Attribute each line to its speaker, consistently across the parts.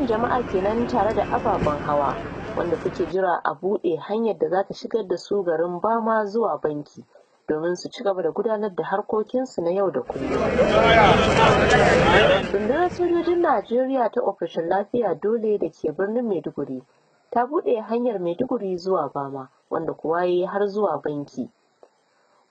Speaker 1: Ɗaruruwan jama'a kenan tare da ababen hawa wanda suke jira a buɗe hanyar da za ta shigar da su garin Bama zuwa Banki domin su ci gaba da gudanar da harkokinsu na yau da kullum. Rundunar sojojin Najeriya ta Operation Lafiya Dole da ke birnin Maiduguri ta buɗe hanyar Maiduguri zuwa Bama, wanda kuwa ya yi har zuwa Banki.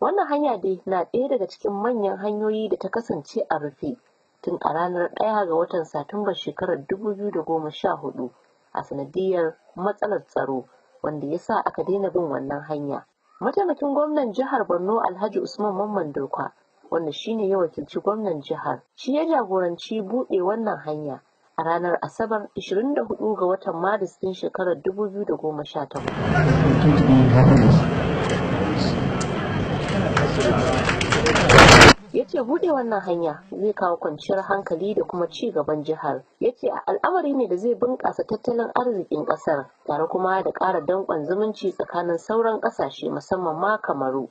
Speaker 1: Wannan hanya dai na ɗaya daga cikin manyan hanyoyi da ta kasance a rufe tun a ranar 1 ga watan Satumba shekarar 2014 a sanadiyar matsalar tsaro wanda ya sa aka daina bin wannan hanya. Mataimakin gwamnan jihar Borno, Alhaji Usman Mamman Durkwa, wanda shine ya wakilci gwamnan jihar, shi ya jagoranci buɗe wannan hanya a ranar Asabar 24 ga watan Maris ɗin shekarar 2018. Ya ce buɗe wannan hanya zai kawo kwanciyar hankali da kuma ci gaban jihar. Ya ce al'amari ne da zai bunƙasa tattalin arzikin ƙasar tare kuma da ƙara danƙon zumunci tsakanin sauran ƙasashe, musamman ma Kamaru.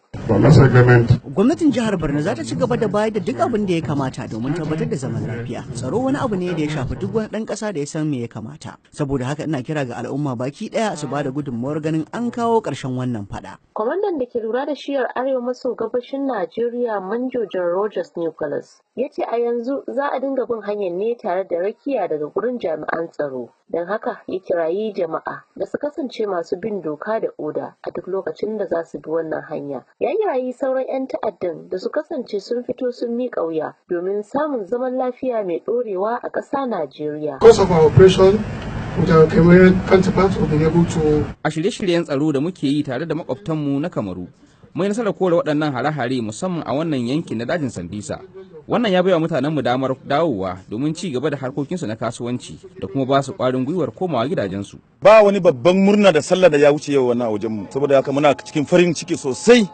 Speaker 2: Gwamnatin jihar Borno za ta ci gaba da bayar da duk abin da ya kamata domin tabbatar da zaman lafiya. Tsaro wani abu ne da ya shafi duk wani ɗan ƙasa da ya san me ya kamata. Saboda haka ina kira ga al'umma baki ɗaya su ba da gudunmawar ganin an kawo ƙarshen wannan faɗa.
Speaker 1: Kwamandan da ke lura da shiyar arewa maso gabashin Najeriya, Manjo John Rogers Nicholas, ya ce a yanzu za a dinga bin hanyar ne tare da rakiya daga gurin jami'an tsaro. Don haka ya kirayi jama'a da su kasance masu bin doka da oda a duk lokacin da za su bi wannan hanya. Ya kirayi sauran 'yan ta'addan da su kasance sun fito sun miƙa wuya domin samun zaman lafiya mai ɗorewa a ƙasa Najeriya.
Speaker 3: Because of our operation with our Cameroonian counterparts, we've been able to
Speaker 4: A shirye-shiryen tsaro da muke yi tare da makwabtanmu na Kamaru, mun yi nasarar kore waɗannan hare-hare, musamman a wannan yankin na dajin Sambisa. Wannan ya baiwa mutanenmu damar dawowa domin ci gaba da harkokinsu na kasuwanci da kuma ba su ƙwarin gwiwar komawa gidajensu.
Speaker 5: Ba wani babban murna da sallah da ya wuce yau wannan a wajenmu. Saboda haka muna cikin farin ciki sosai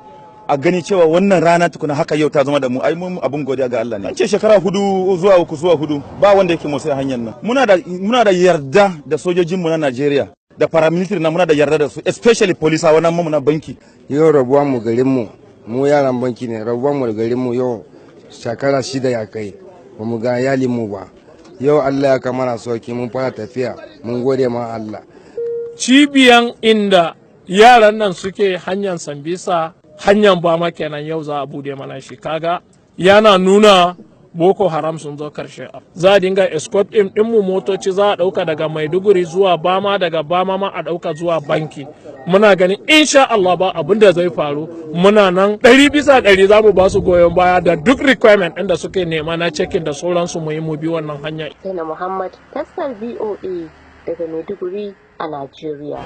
Speaker 5: a gani cewa wannan rana tukuna haka yau ta zama da mu. Ai mun abun godiya ga Allah ne. An ce shekara 4 zuwa 3 zuwa 4 ba wanda yake motsi hanyar nan. Muna da yarda da sojojinmu na Najeriya da paramilitary na, muna da yarda da su, especially police a wannan mu na Banki.
Speaker 6: Yau rabuwa mu garin mu, mu yaran Banki ne, rabuwa mu da garin mu yau shekara 6 ya kai, ba mu ga iyalin mu ba. Yau Allah ya kamara sauki, mun fara tafiya, mun gode ma Allah.
Speaker 7: Cibiyan inda yaran nan suke, hanyar Sambisa, hanyar Bama kenan, yau za a bude mana shi. Kaga yana nuna Boko Haram sun zo karshe. Za a dinga escort din mu, motoci za a dauka daga Maiduguri zuwa Bama, daga Bama ma a dauka zuwa Banki. Muna ganin insha Allah ba abin da zai faru. Muna nan 100% za mu ba su goyon baya da duk requirement ɗin da suke nema na checking da sauransu, mu yi mu bi wannan hanya.
Speaker 1: Zainab Muhammad, taskar VOA daga Maiduguri a Najeriya.